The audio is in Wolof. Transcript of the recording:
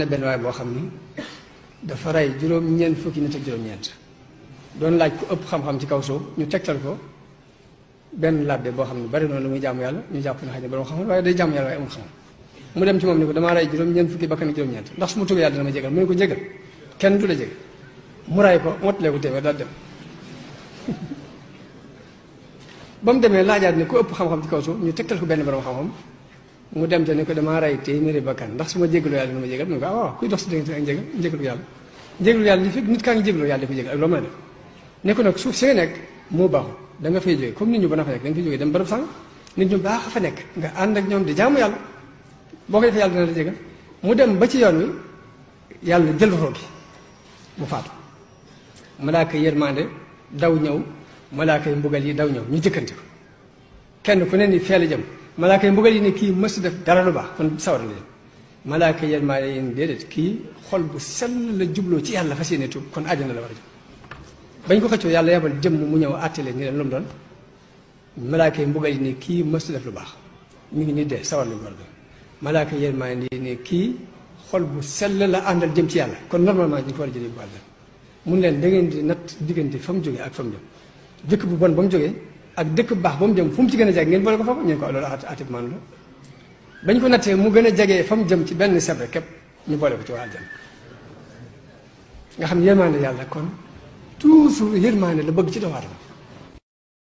benn waay boo xam ni dafa rey juróom-ñeent fukki nit ak juróom-ñeent doon laaj ku ëpp xam-xam ci kaw suuf ñu tegtal ko benn labbe boo xam ne bari noonu lu muy jaamu yàlla ñu jàpp ne xëy na borom xam waaye day jaamu yàlla waaye amul xam mu dem ci moom ni ko damaa rey juróom-ñeent fukki bakkan ak juróom-ñeent ndax su ma tuubee yàlla dana ma jégal mu ne ko jégal kenn du la jégal mu ray ko mottalee ko téeméer daal dem ba mu demee laajaat ne ku ëpp xam-xam ci kaw suuf ñu tegtal ko benn borom xam-xam mu dem te ne ko damaa rey téeméeri bakkan ndax su ma jégalu yàlla dina ma jégal mu ne ko waaw kuy dox si diggante ak njégalu yàlla li fekk nit kaa ngi jégalu yàlla di ko jégal ak loo mën a def ne ko nag suuf si nga nekk moo baaxul da nga fay jógee comme nit ñu ba fa nekk da nga fay jógee dem barab sànq nit ñu baax a fa nekk nga ànd ak ñoom di jaamu yàlla boo ko defee yàlla dina la jégal mu dem ba ci yoon wi yàlla jël roo gi mu faatu malaaka yërmande daw ñëw malaaka yi mbugal yi daw ñëw ñu jëkkante ko kenn ku ne ni fee la jëm malaaka yi mbugal yi ne kii mës def dara lu baax kon sawar la jëm malaaka yi yërmande yi déedéet kii xol bu sell la jubloo ci yàlla fas yéene tuub kon àjjana la war a jëm bañ ko xëccoo yàlla yebal jëm mu ñëw àtte leen ni leen lu mu doon malaaka yi mbugal yi ne kii mës def lu baax mi ngi nii dee sawar lañu war a doon malaaka yi yërmande yi ne kii xol bu sell la àndal jëm ci yàlla kon normalement ñu ko war a jëlee bu àddina mun leen da ngeen di natt diggante fa mu jógee ak fa mu jëm dëkk bu bon ba mu jógee ak dëkk bu baax ba mu jëm fu mu ci gën a jege ngeen boole ko foofu ngeen ko loolu atib man la bañ ko nattee mu gën a jegee fa mu jëm ci benn sebre képp ñu boole ko ci waa aljanna nga xam ne yërmaande yàlla kon toujours yërmaande la bëgg ci doomu aadama